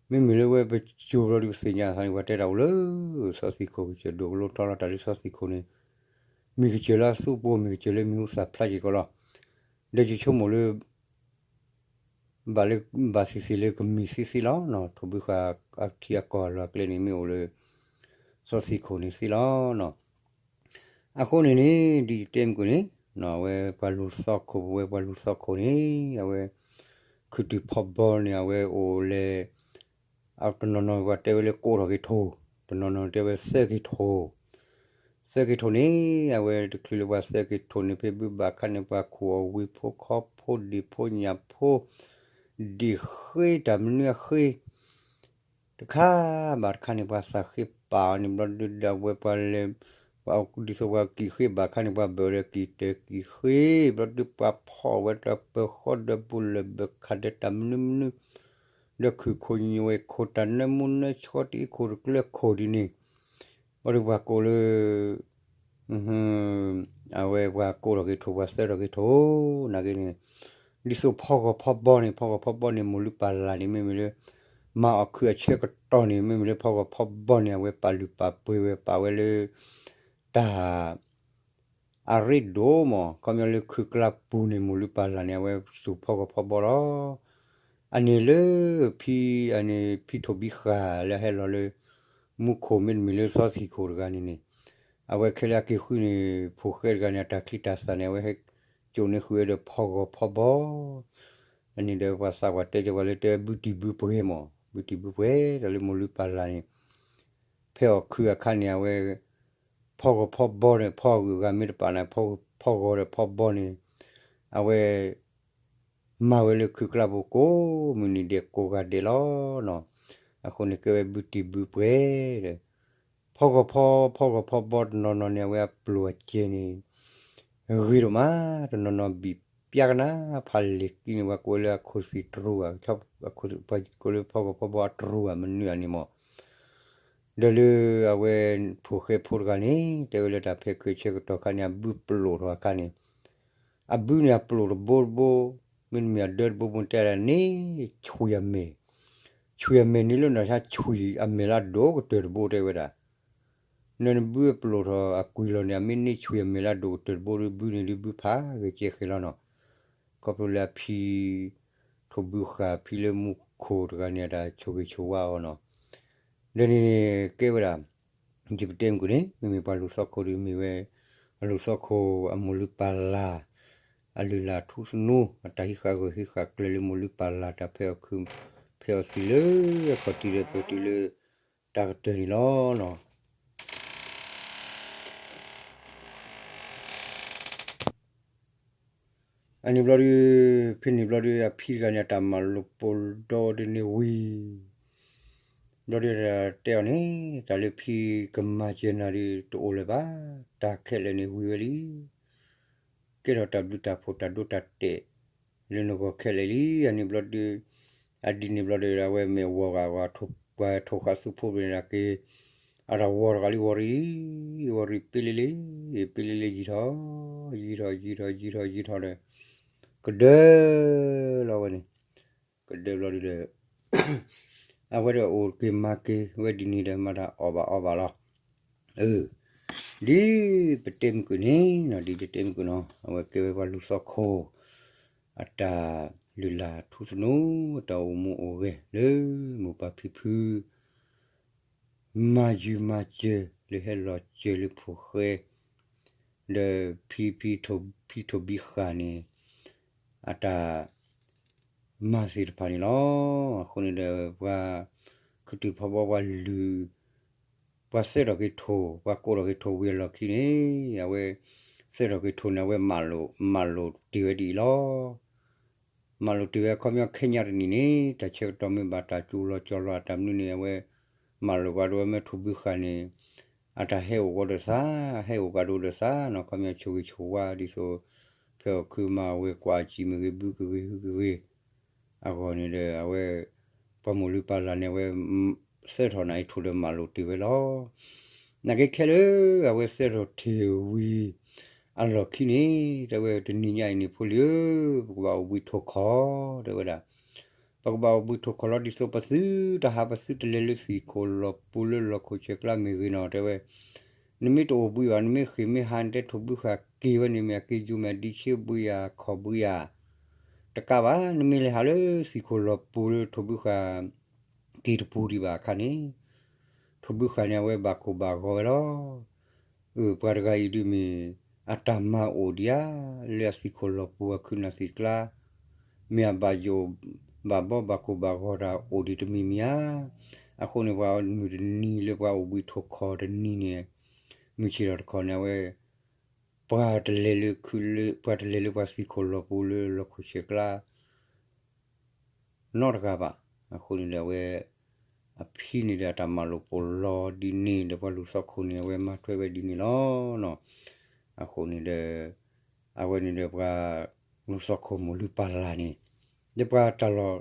မ့မ့ၢ်လၢဝဲပစိၤဘျီဒုးပသ့ၣ်ညါအသးန့ၣ် ပှၤတဲတၢ်အိၣ်လၢ သီသံၣ်ခိၣ်ကစၢၢ်ဒိၣ်ကလိထီလီၤ တၢ်လၢသီသံၣ်ခိၣ်န့ၣ် မ့ၢ်ကစၢၢ်လၢအသူပူၤ မ့ၢ်ကစၢၢ်လၢမံၤဟူသၣ်ဖျါက့ၤကီးလီၤ. ဒီးယဆိကမိၣ်လၢ ဘၣ်လၢ ဘၣ်သ့ၣ်သ့ၣ်လၢကမ့ၢ်သ့သ့လီၤနီၤ ထိၣ်ဘုဃာ်အထံအကီၢ်အလီၢ်အကျဲန့ၣ် မ့ၢ်အိၣ်လၢ သီသံၣ်ခိၣ်န့ၣ်သ့လီၤနီၤ. အဃိန့ၣ်န့ၣ် ဒ်ယတဲမုၢ်ကိၣ်န့ၣ် အဝဲပှၤလူၤသီခိၣ် ပဝဲပှၤလူၤသီခိၣ်န့ၣ် အဝဲ ခုးတုၤဖီဘီန့ၣ် အဝဲအိၣ်လဲၣ် တနီၤနီၤပှၤတဲဝဲလၢကိးထီၣ်က့ၤထိၣ်, တနီၤနီၤတဲဝဲသၢက့ၤထိၣ်, သၢက့ၤထိၣ်န့ၣ် အဝဲတချုးလၢပှၤသၢက့ၤထိၣ်န့ၣ် ဖဲဘုဘၣ်ခါန့ၣ် ပှၤခိၣ်အီၤဝံၤဖိခီဖိဒံၣ်ဖိညၣ်ဖိ ဒံၣ်ဃ့တၢ်မနုၤအဃ့ တခါဘၣ်တခါန့ၣ် ပှၤသးဃ့ပာ်အီၤန့ၣ် ဘျီဒုးဒီးဝဲပှၤလဲၤ ဒ်သိးပှၤကံၣ်ဃ့ဘၣ်ခါန့ၣ် ပှၤဘၢၣ်ဒီးကံၣ်တၢၢ်ကံၣ်ဃ့ ဘျီဒုးပှၤဖီၣ်ဝဲတၢ်ပၢၤဃီဒီးပူၤလၢၢ်ဘၢၣ်ခးဒီးတၢ်မနုၤမနုၤ ဒီးခုၣ်ခိၣ်ညိၣ်ဝဲခိၣ်တၢ်နၢမူနၢဆှီတအံၤခိၣ်တကျၢၤခိၣ်ဒ်န့ၣ် ဘျီဒုးပှၤကိးလၢ အဝဲပှၤကိးထီၣ်က့ၤထိၣ် ပှၤသၢထီၣ်က့ၤထိၣ် နာ်က့န့ၣ် ဒ်သိးဖီဂီၤဖီဘီန့ၣ် ဖီဂီၤဖီဘီန့ၣ် မိၢ်လုၢ်ပၢ်လၢ်န့ၣ် မ့မ့ၢ်လၢ မၤအီၣ်ခုးအဆၢကတီၢ်န့ၣ် မ့မ့ၢ်လၢဖီဂီၤဖီဘီန့ၣ် အဝဲပာ်လုၢ်ပာ်ပှ့ၤဝဲ ပာ်ဝဲလၢ တၢ် အရ့ဒိၣ်မး ခီပညီလၢခုးကျါပူၤန့ၣ် မိၢ်လုၢ်ပၢ်လၢ်န့ၣ် အဝဲသူၣ်ဖီဂီၤဖီဘီလီၤ. အန့ၣ်လၢ ဖံ အန့ၣ်ဖံထိၣ်ဘံဃာ်လၢအဟဲလီၤလၢ မူခိၣ်မ့တမ့ၢ်လၢသီသံၣ်ခိၣ်တဂၤန့ၣ်န့ၣ် အဝဲခဲလၢာ်အက့ၤဃုန့ၣ် ဖိၣ်ဃဲတဂၤန့ၣ် အတၢ်ချံတၢ်သၣ်န့ၣ် အဝဲဟဲကၠိန့ၢ်ဃုာ်ဝဲဒီးဖီဂီၤဖီဘီ အန့ၣ်ဒီးပှၤသးပှၢ်တဲကၢၤပှၤလၢတဲဘုတံၢ်ဘုပှဲၤမး ဘုတံၢ်ဘုပှဲၤဒီးလၢမိၢ်လုၢ်ပၢ်လၢ်န့ၣ် ဖဲအီၣ်ခုးအခါန့ၣ် အဝဲ ဖီဂီၤဖီဘီန့ၣ် ဖီဂုာ်ဂၤမ့ၢ်တပာ်န့ၣ် ဖီဂီၤဒီးဖီဘီန့ၣ် အဝဲ မၤဝဲလၢခုးကျါပူၤကိးမုၢ်နံၤဒဲးကိးဂၤဒဲးလီၤနီၤ. အဃိန့ၣ်ကဲဝဲဘုတံၢ်ဘုပှဲၤဒီး ဖီဂီၤဖီ ဖီဂီၤဖီဘီတနီၤနီၤန့ၣ် အဝဲအပျိၢ်အစဲၤန့ၣ် ဂ့ၤဒိၣ်မး တနီၤနီၤဘံၣ်ပျါကနၣ် ဖးလ့ၢ်ကံန့ၣ် ပှၤကိးလၢအခိၣ်သ့ၣ်တရူးဘၣ် ပှၤကိးလၢဖီဂီၤဖီဘီအတရူးဘၣ် မနုၤအန့ၣ်မး ဒီးလၢအဝဲ ဖိၣ်ဃဲဖိတဂၤန့ၣ် တဲဝဲလၢတၢ်ဖဲခုးဆၢကတီၢ်ခါန့ၣ် အဘုပျိၢ်ထီၣ်အခါန့ၣ် အဘုန့ၣ်အပျိၢ်တဘိတဘိ မ့တမ့ၢ်အဒၢတဘိဘိန့ၣ် တဲဒၣ်န့ၢ်ဆွံၣ်အမဲာ်, ဆွံၣ်အမဲာ်န့ၣ်လၢနီၢ်ဆါဆွံၣ်အမဲာ်လၢအဒိၣ်ကတၢၢ်တဘိတဲဝဲဒၣ် နနဘုအပျိၢ်ထီၣ်အကွံာ်လီၤန့ၣ် အမ့ၢ်န့ၢ်ဆွံၣ်အမဲာ်လၢအဒိၣ်ကတၢၢ်တဘိဒီး ဘုန့ၣ်ဒုးဘုဖးဂ့ၤကဲဃဲၤလီၤနီၤ. ခီဖျိလၢအဖံ ထိၣ်ဘုဃာ်ဖံလၢမူခိၣ်တဂၤန့ၣ် အတၢ်ဆိၣ်ဂ့ၤဆိၣ်ဝါအီၤနီၤ. ဒီးန့ၣ်န့ၣ်ကဲဝဲဒၣ် ယပတဲမုၢ်ကိၣ်န့ၣ် မ့မ့ၢ်ပှၤလူၤသီခိၣ်ဒီးမ့ၢ်ဝဲ အလူၤသီခိၣ်အမိၢ်လုၢ်ပၢ်လၢ် အလုၢ်အလၢ်ထူသနူ အတၢ်ဟံးဃာ်ဂၢၢ်ဟံးဃာ်ကျၢၤလၢမိၢ်လုၢ်ပၢ်လၢ်တၢ်ဖဲအီၣ်ခုး ဖဲအီၣ်သံးလၢအခီၣ်ထံးဒီးပတုၤလၢ တၢ်ကတၢၢ်န့ၣ်လီၤနီၤ. အန့ၣ်ဘျီဒုး ဖဲန့ၣ်ဘျီဒုး အဖံတဂၤန့ၣ် အတၢ်မၤလိာ်ပိာ်ဒီဒ်န့ၣ်ဝံၤ ဘျီဒုးတဲအီၤန့ၣ် တၢ်လၢဖံကမၤစၢၤနၤဒုးတအိၣ်လၢၤဘၣ်, တၢ်ခဲလၢာ်န့ၣ်ဝံၤဝဲလံ. ကဲထီၣ်တၢ်ဘျုးတၢ်ဖှိၣ်တၢ်ဒိတၢ်တဲာ်လၢနဂီၢ်ခဲလၢာ်လံ. အန့ၣ်ဘျီဒုး အဒ်န့ၣ်ဘျီဒုး အဝဲမ့ၢ်ဝီၤဂၤဝဲ ပှၤထိၣ်ဃာ်သူဖိန့ၣ်ဒၣ်က့ၤ အတၢ်ဝီၤတဂၤလံ ဝီၤရံၣ် ဝီၤရံၣ်ပ့လ့လ့ ပ့လ့လ့ယံာ်ထီၣ် ယံာ်ထီၣ် ယံာ်ထီၣ် ယံာ်ထီၣ် ယံာ်ထီၣ်ဒီး ကဒၢလီၤဝဲန့ၣ် ကဒၢဘျီဒုးဒီး အဝဲဒီးအိၣ်က့ၤမၤက့ၤဝဲဒ်န့ၣ်ဒီး မၤတၢ်အီၣ်ဘၣ်အီဘၣ်လီၤ. အၢ ဒ်ပတဲမုၢ်ကွံာ်န့ၣ်နီၤ ဒ်ပတဲမုၢ်ကွံာ်နီၤ အဝဲကဲဝဲပှၤလူၤသီခိၣ် အတၢ်လုၢ်လၢ်ထူသနူ အတၢ်အိၣ်မူအိၣ်ဂဲၤလၢမိၢ်ပၢ်ဖံဖု မၤယုၤမၤစၢၤလၢဟဲလီၤစၢၤလၢဖိၣ်ဃဲ ဒီးဖံဖံ ဖံထိၣ်ဘံဃာ်န့ၣ် အတၢ်မၤသ့ၣ်တဖၣ်န့ၣ်လီၤ. အဃိန့ၣ်ဒီး ပှၤခူသူၣ်ဖီဘီ ပှၤလုၢ် ပှၤသၢထီၣ်က့ၤထိၣ် ပှၤကိးထီၣ်က့ၤထိၣ်ဝံၤအလီၢ်ခံန့ၣ် အဝဲသၢထီၣ်က့ၤထိၣ်န့ၣ် အဝဲမၤလိာ် မၤလိာ်တ့ၢ်ဝဲဒ်အံၤလီၤ. မၤလိာ်တ့ၢ်ဝဲအခီပညီ ခဲညါတနံၤန့ၣ် တၢ်ဆၢကတီၢ်မ့ၢ်ဘၣ်တၢ်စူၤလီၤကၠီၤလီၤအတၢ်မနုၤန့ၣ် အဝဲမၤလိာ်ပှၤဒိဝဲမ့ၢ်ထိၣ်ဘုဃာ်န့ၣ် အတၢ်ဟဲအိၣ်ကဒီးဒီးသး ဟဲအိၣ်ကဒီးဒီးသးနီၤ ခီပညီဆိၣ်ဂ့ၤဆိၣ်ဝါဒ်သိး ဖဲအီၣ်ခုမၤဝဲကွၢ်အစံၣ်မ့ၢ်ဂ့ၤ ဘုကဂ့ၤ ဟုကဂ့ၤ အဂီၢ်န့ၣ်ဒီး အဝဲ ပှၤမိၢ်လုၢ်ပၢ်လၢ်န့ၣ် အဝဲ သၢထီၣ်န့ၣ်အထိၣ်ဒီးမၤလိာ်တ့ၢ်ဝဲလီၤ. နာ်က့ခဲလၢာ် အဝဲသၢထီၣ်ထံၣ်ဝံၤ အလီၢ်ခံန့ၣ် တဲဝဲတနံၤညါအံၤန့ၣ် ဖိလံၤဧၢ ပကဘၣ်အိၣ်ဘှံးထိၣ်ခီၣ် တဲဝဲဒၣ် ပကဘၣ်အိၣ်ဘှံးထိၣ်ခီၣ်လီၤ ဒ်သိးပသုတဟး ပသုတလဲၤလၢသံၣ်ခိၣ်လီၤပူၤလၢလီၢ်ခိၣ်ဆဲးကျါမ့ၢ်ဂ့ၤနီၤ တဲဝဲ နမ့ၢ်တအိၣ်ဘှံးဘၣ် နမ့ၢ်ဃ့ၢ်မ့ၢ်ဟးန့ၣ် တဲထိၣ်ဘုဃာ်က့ၤဝဲန့ၣ် မ့ၢ်အက့ၤယိၤမ့ၢ်အဒံးဆ့ဘှံးဧါ ခီၣ်ဘှံးဧါ တကးဘၣ် နမ့ၢ်လဲၤဟးလၢသံၣ်ခိၣ်လီၤပူၤလၢထိၣ်ဘုဃာ် က့ၤတပူၤဒံးဘၣ်အခါန့ၣ် ထိၣ်ဘုဃာ်န့ၣ် အဝဲဘၣ်ကိၢ်ဘၣ်ဂီၤဝဲလီၤ. အၢ ပှၤတဂၤအံၤဒုးမ့ၢ် အတၢ်မၤအိၣ်ဒံးဧါ လၢအသံၣ်ခိၣ်လီၤပူၤ အခုနၢ်သံၣ်ကျါ မ့ၢ်အဘၣ်ယိၣ် ဘၣ်ဘီဘၣ်ကိၢ်ဘၣ်ဂီၤတၢ်အိၣ်ဒံးတမံၤမံၤဧါ. အဃိန့ၣ် ပှၤမုၢ်တနံၤလၢပှၤအိၣ်ဘှံးထိၣ်ခီၣ်တနံၤန့ၣ် မုၢ်ဆ့ၣ်ထီၣ်တခီန့ၣ် အဝဲ ပှၤတလဲၤလၢခုလၢ ပှၤတလဲၤလၢပှၤသံၣ်ခိၣ်လီၤပူၤလၢလီၢ်ခိၣ်ဆဲးကျါ နီတဂၤဘၣ်. အဃိန့ၣ်ဒီးအဝဲ အဖံန့ၣ်ဒီးအတၢ်မၤလိာ်ပိာ်လီၤဒ်န့ၣ်ဒီး ပှၤလူၤသီခိၣ်န့ၣ် အဝဲမၤထွဲဝဲဒ်န့ၣ်လီၤ. အဃိန့ၣ်ဒီး အဝဲန့ၣ်ဒီးပှၤလူၤသီခိၣ်မိၢ်လုၢ်ပၢ်လၢ်န့ၣ် ဒီးပှၤတၢ်လီၢ်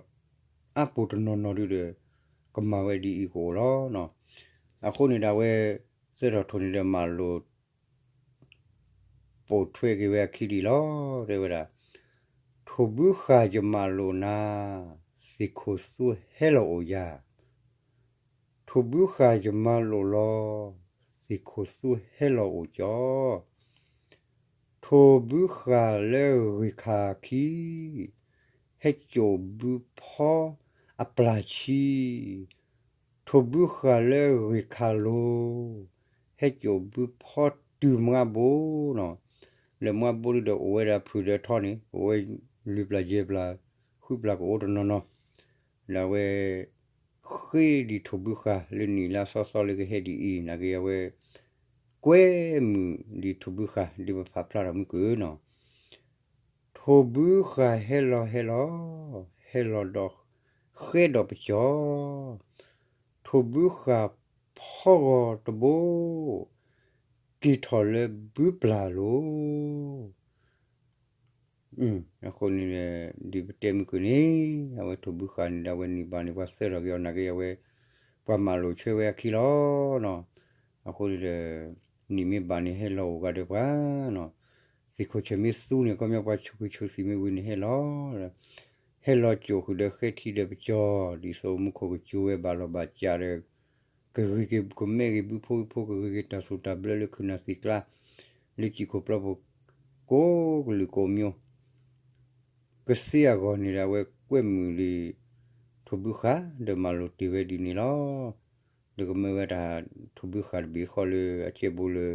အါပူၤတနီၤနီၤဒုဒီး ကမၤဝဲဒ်အံၤကအိၣ်လီၤ. အဃိန့ၣ်ဒီးအဝဲ သၢထီၣ်ထိၣ်န့ၣ်ဒီးမၤလိာ် ပိာ်ထွဲက့ၤဝဲအခံဒ်အံၤလီၤ. တဲဝဲဒၣ် ထိၣ်ဘုဃာ်ယမၤလိာ်နၤ, သ့ၣ်ခိၣ်သူဟဲလီၤအိၣ်ယၤ, ထိၣ်ဘုဃာ်ယမၤလိာ်လီၤ, သ့ၣ်ခိၣ်သူဟဲလီၤအိၣ်ကၠီ, ထိၣ်ဘုဃာ်လၢဂ့ၢ်ခါခံ ဟဲစိာ်ဘုဖီအပျၢ်ဆံ, ထိၣ်ဘုဃာ်လၢဂ့ၢ်ခါလိၤ ဟဲစိာ်ဘုဖီတုၤမွါဘိနီၤ. လၢမွါဘိဒုဒီး အိၣ်ဝဲဒၣ်ဖုၣ်ဒီးထီန့ၣ် အိၣ်ဝဲလွံၢ်ပျၢ်ယဲၢ်ပျၢ် ဃုပျၢ်ကအိၣ်တနီၤနီၤ, ဒီးအဝဲ ဃ့ဒံးထိၣ်ဘုဃာ်လၢနံၣ်လါသီသီလၢကဟဲဒ်အံၤ နာ်က့အဝဲ ကွဲမုာ်ဒံးထိၣ်ဘုဃာ် ဒ်ပဖးဖျါထီၣ်မုၢ်ကၢနီၤ. ထိၣ်ဘုဃာ်ဟဲလီၤဟဲလီၤ, ဟဲလီၤဒီးဃဲဒီးပကၠီ, ထိၣ်ဘုဃာ်ဖီဂီၤတဘိ, က့ၤထီၣ်လၢဘုပျၢ်လိၤ. အဃိန့ၣ် ဒ်ပတဲမုၢ်ကၢန့ၣ် အဝဲထိၣ်ဘုဃာ်န့ၣ်ဒီး အဝဲနံၣ်ဘၣ်န့ၣ် ပှၤသၢထီၣ်က့ၤအီၤ နာ်က့အဝဲ ပှၤမၤလိာ်ဆှၢဝဲအခံလီၤနီၤ. အဃိန့ၣ်ဒီး နံၣ်မ့ၢ်ဘၣ်န့ၣ် ဟဲလီၤအိၣ်ဂၤဒီးပှၤနီၤ, သ့ၣ်ခိၣ်ဆၢၣ်မ့ၢ်သူန့ၣ် ခီပညီပှၤဆိၣ်ဂ့ၤဆိၣ်သံၣ်မ့ၢ်ဝံၤန့ၣ်ဟဲလီၤ, ဟဲလီၤစိာ်ဃုာ်ဒီးဃဲထံဒီးပကၠီ, ဒ်သိးမူခိၣ်ကစူၤဝဲဘၣ်လီၤဘၣ်စးဒီး ကဂ့ၤက့ၤကမဲက့ၤဘုဖိဝံဖိ ကဂ့ၤက့ၤတၢ်သူၣ်တၢ်ဘျၢလၢခုနၢ်သံၣ်ကျါ လၢစံၣ်ခိၣ်ပျီပူၤ ကိးကလုာ်ကိးမံၤ ကသ့အဂီၢ်န့ၣ်ဒီး အဝဲကွဲမုာ်လံ ထိၣ်ဘုဃာ် ဒီးမၤလိာ်တ့ၢ်ဝဲဒ်န့ၣ်လီၤ. ဒီးကမၢဝဲတၢ်ထိၣ်ဘုဃာ်တဘ့ၣ်ဃီလၢအကဲဘိလၢ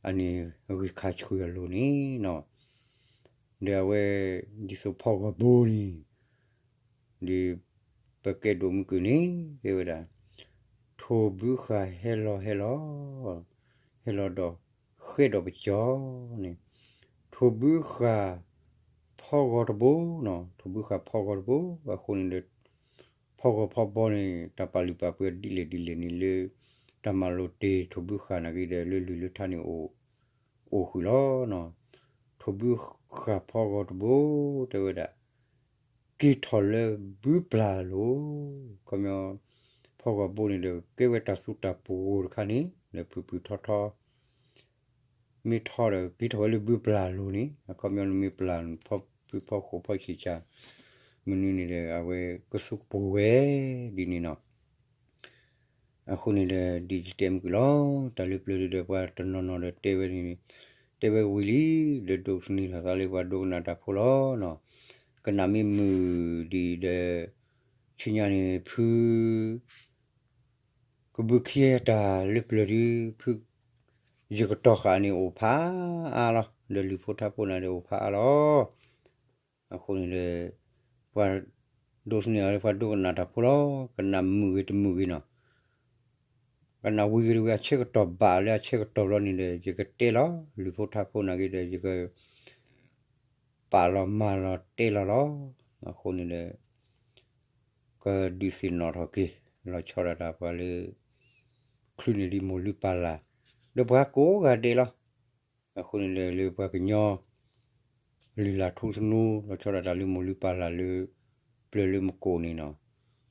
အန့ၣ်ဂံၢ်ခါဆှံအလိၤန့ၣ်နီၤ. ဒီးအဝဲ ဒ်သိးဖီဂီၤဘိန့ၣ် ဒ်ပကဲဒိၣ်မုၢ်ကၢန့ၣ် တဲဝဲဒၣ် ထိၣ်ဘုဃာ်ဟဲလီၤဟဲလီၤ ဟဲလီၤဒီးဃဲဒီးပကၠီန့ၣ် ထိၣ်ဘုဃာ်ဖ ဖီဂီၤတဘိနီၤ, ထိၣ်ဘုဃာ်ဖီဂီၤတဘိ, အဃိန့ၣ်ဒီး ဖီဂီၤဖီဘီန့ၣ် တၢ်ပာ်လုၢ်ပာ်ပှ့ၤဒ်လဲၣ်ဒ်လဲၣ်န့ၣ်လၢ တၢ်မၤလိတ့ၢ်ထိၣ်ဘုဃာ်နာ်က့ဒီး လၢလုၢ်လၢထါန့ၣ်အိၣ်ဃုာ်လီၤ. ထိၣ်ဘုဃာ်ဖီဂီၤတဘိ တဲဝဲဒၣ် က့ၤထီၣ်လၢဘုပျၢ်လိၤ, ခီပညီ ဖီဂီၤဘိန့ၣ်ဒီး ကဲဝဲတၢ်သူတၢ်ပှိၤတခါန့ၣ် လၢဖုၣ်ဖုၣ်ထီထီ မ့ၢ်ထီဒီး က့ၤထီၣ်ဝဲလၢဘုပျၢ်လိၤန့ၣ် အခီပညီန့ၣ်မ့ၢ်ပျၢ် ဖုဖီဃိးဖီဆံးစၢ် မနုၤန့ၣ်ဒီး အဝဲကသူကပှိၤဝဲဒ်န့ၣ်နီၤ. အဃိန့ၣ်ဒီး ဒ်ယတဲမုၢ်ကလီၤ တၢ်လၢပျၢၤဒုဒီး ပှၤတနီၤနီၤဒီးတဲဝဲန့ၣ် တဲဝဲဝံၤလံ ဒီးဒိးသန့ၤလီၤသးလၢပှၤဒိကနၣ်တၢ်ဖိလီၤနီၤ. ကနၣ်မ့ၢ်မုာ်ဒံးဒီး ဆူညါန့ၣ် ဖု ကဘုးခံတၢ်လၢပျၢၤဒု ဖု ယကတီၢ်ဃာ်န့ၣ်အိၣ်ဖးအါလီၤ, ဒီးလုၢ်ဖိထါဖိနၤဒီးအိၣ်ဖးအါလီၤ. အဃိန့ၣ်ဒီး ပှၤဒိးသန့ၤအီၤလၢပှၤဒိကနၣ်တၢ်ဖိလီၤ. ကနၣ်မုာ်ဂ့ၤတမုာ်ဂ့ၤနီၤ, ကနၣ်ဝံၤဂ့ၤတဝံၤ အဆၢကတီၢ်ဘၣ်လၢအဆၢကတီၢ်လီၤန့ၣ်ဒီး ယကတဲလီၤ လုၢ်ဖိထါဖိနာ်က့ဒီး ယက ပာ်လီၤမၤလီၤတဲလီၤလီၤ. အဃိန့ၣ်ဒီး ကဒုးသ့ၣ်နီၣ်ထီၣ်က့ၤ လီၤဆီဒၣ်တၢ်ပှၤလၢ ချုးန့ၢ်ဒံးမိၢ်လုၢ်ပၢ်လၢ် ဒီးပှၤကိးဂၤဒဲးလီၤ. အဃိန့ၣ်ဒီး လၢပှၤကညီ လုၢ်လၢ်ထူသနူ လီၤဆီဒၣ်တၢ်လၢမိၢ်လုၢ်ပၢ်လၢ်လၢ ပျၢၤလၢမကိးန့ၣ်နီၤ,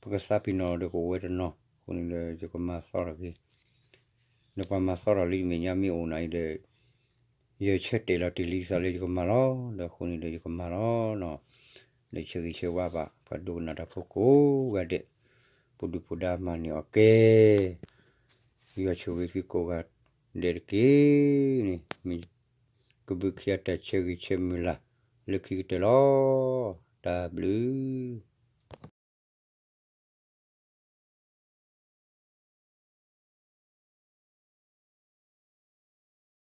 ပကသးပ့ၤနီၣ်ဒီးကအိၣ်ဝဲတနီၤ, အဃိန့ၣ်ဒီး ယကမၤသီထီၣ်က့ၤ ဒီးပှၤမၤသီထီၣ်လၢယမဲာ်ညါမ့ၢ်အိၣ်နၤအံၤဒီး ယဆၢတဲာ်လီၤတ့ၢ်လံသးလၢယကမၤလီၤ, ဒီးအဃိန့ၣ်ဒီးယကမၤလီၤနီၤ, ဒီးဆၢဂ့ၤဆၢဝါဘၣ် ပှၤဒိကနၣ်တၢ်ဖိကိးဂၤဒဲး, ပဒုၣ်ပဒါမၤန့ၢ်အီၤကဲ, ယွၤဆိၣ်ဂ့ၤသုကိးဂၤဒဲးတက့ၢ်န့ၣ်, မ့ၢ်ကဘုးခံအတၢ်ဆၢဂ့ၤဆၢမုၢ်လၢ်လၢခံကတၢၢ်လီၤ. တၢ်ဘျုး